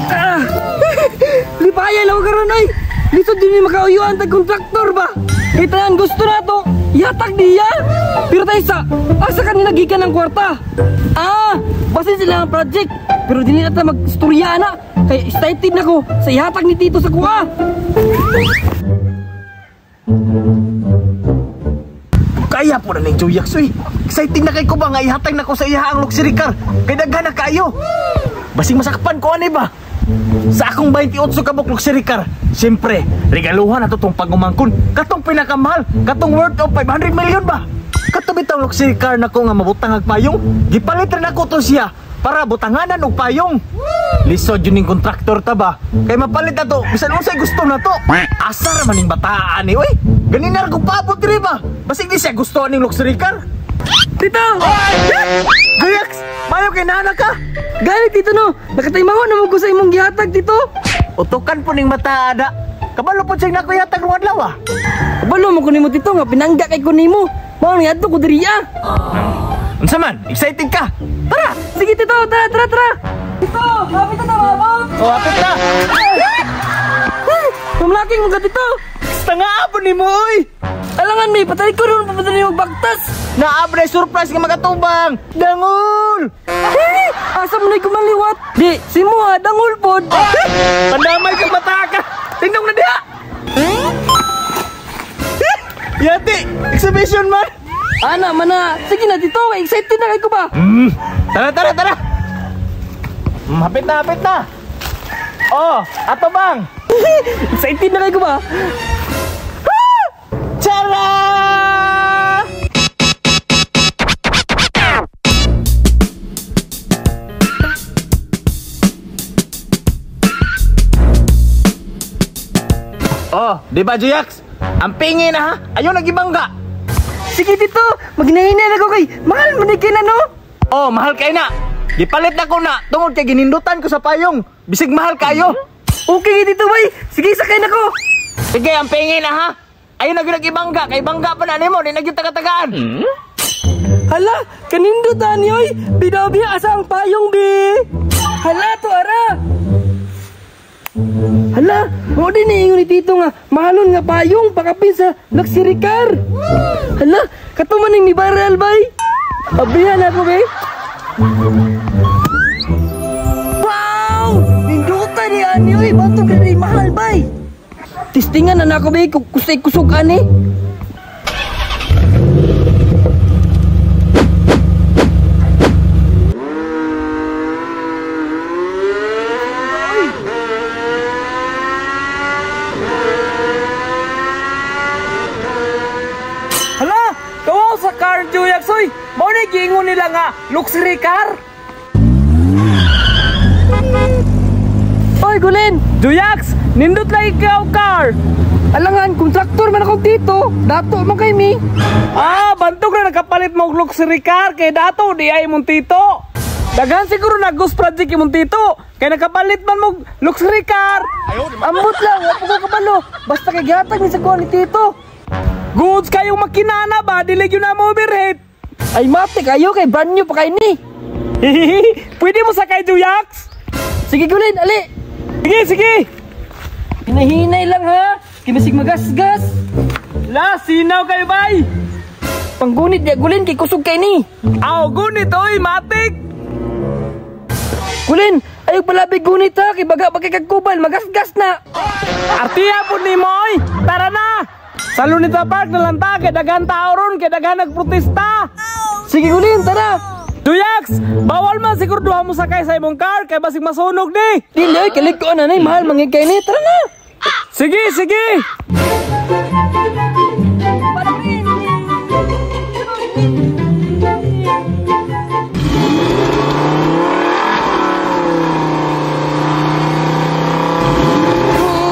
Ah! Lipaya lang karon oy. Lisod din ni makauyuan tag kontraktor ba. Kay tanan gusto na to, ihatag niya. Pero tayo sa asa kanila gikan ang kwarta? Ah, basin sila ang project. Pero dili na ta magstorya na kay excited na ko sa ihatag ni Tito sa kuha. Kaya po na ning Juyax oy. Exciting na kay ko ba nga ihatag na ko sa iya ang luxury car. Kay daghan na kaayo. Basing masakpan ko ani ba? Sa akong 28 ka buok luxury car. Siyempre, regaluhan na to tong pagumangkon. Katong pinakamahal, katong worth of 500 million ba? Kato bitang luxury car nako nga mabutang ag payong. Gipalit ra nako to siya para butanganan og payong. Lisod yun ning kontraktor ta ba? Kay mapalit na to, bisan unsay gusto na to. Asa ra man ning bataan ni oy. Ganina ra ko paabot diri ba? Basig di siya gusto aning luxury car. Tito! Juyax, mayo kay nana ka. Gani Tito no, nakataymaho na mo ko sa imong gihatag Tito. Utukan po ning mata ada. Kabalo po siyang nako yatag rong adlaw ah. Kabalo mo ko nimo Tito nga pinangga kay ko nimo. Mao ni adto ko diri ah. Unsa man? Excited ka? Tara! Sige Tito, tara tara tara. Tito, hapit na mabot. Oh, hapit na. Pamlaking mo ka Tito. Tanga po nimo oy. Alangan mi, patay ko ron papadali mo bagtas. Naabre surprise nga makatubang. Dangol. Hey, asa mo na kumaliwat? Di, simo ha, dangol pod. Pandamay kag mata ka. Tingnan na diha. Yati, exhibition man. Ana mana, sige na Tito, excited na kay ko ba? Tara tara tara. Hapit na, hapit na. Oh, ato bang. Excited na kay ko ba? Tara! Oh, di ba Juyax? Ang pingi na ha? Ayaw nagibangga. Sige Tito, magnahinay na ko kay mahal man ni kina no? Oh, mahal kay na. Gipalit na ko na tungod kay ginindutan ko sa payong. Bisig mahal kayo. Okay Tito bay, sige sakay na ko. Sige, ang pingi na ha. Ayaw na gyud kay bangga pa na nimo, di na gyud taga-tagaan. Hala, kanindutan ni oy. Bidaw biya asa ang payong bi. Hala to ara. Hala, mo din ni ingon ni Tito nga mahalon nga payong pakapin sa luxury car. Hala, kato man ning ni Barrel bay. Abrihan ako bay. Wow! Nindutan ni ani oy, bato kay mahal bay. Tistingan na nako bay, kusay kusog ani. Hala, kawaw sa car Juyax oy. Mao ni giingon nila nga luxury car. Oy, Gulin. Juyax, nindot lagi ikaw car. Alangan, kontraktor man akong tito. Dato man kay mi. Ah, bantog na nakapalit mo og luxury car kay dato di ay mong tito. Daghan siguro na ghost project imong tito kay nakapalit man mo luxury car. Ambot lang, wa ko kabalo. Basta kay gihatag ni sa kuha ni tito. Goods kayong makinana ba, dili gyud na mo overhead. Ay mate kayo kay brand new pa kay ni. Pwede mo sakay Juyax? Sige Gulin, ali. Sige, sige. Hinahinay lang ha. Kimasig magasgas. La, sinaw kayo bay. Panggunit ya Gulin kay kusog kay ni. Aw, gunit oy, matik. Gulin, ayaw palabi gunit ha, kay baga pagkakagkubal, magasgas na. Artiya po ni mo oy. Tara na. Sa Lunita Park na lang ta, kay daghan tao ron, kay daghan nagprotesta. Sige Gulin, tara. Juyax, bawal man siguro duha mo sakay sa imong car kay basig masunog ni. Dili oy, kalig ko na nay, mahal mangig kay ni. Tara na. Sige, sige.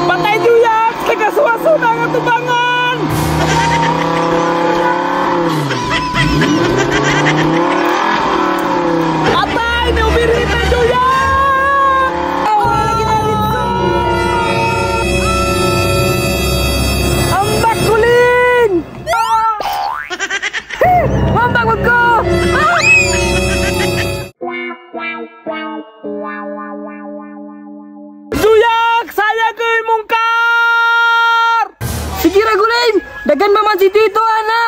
Patay Juyax, nagkasuwaso na ang atubangan. Atay, niubirita Juyax! Juyak, sayang ko imong car! Sige ra gulay, daghan pa man si Tito ana.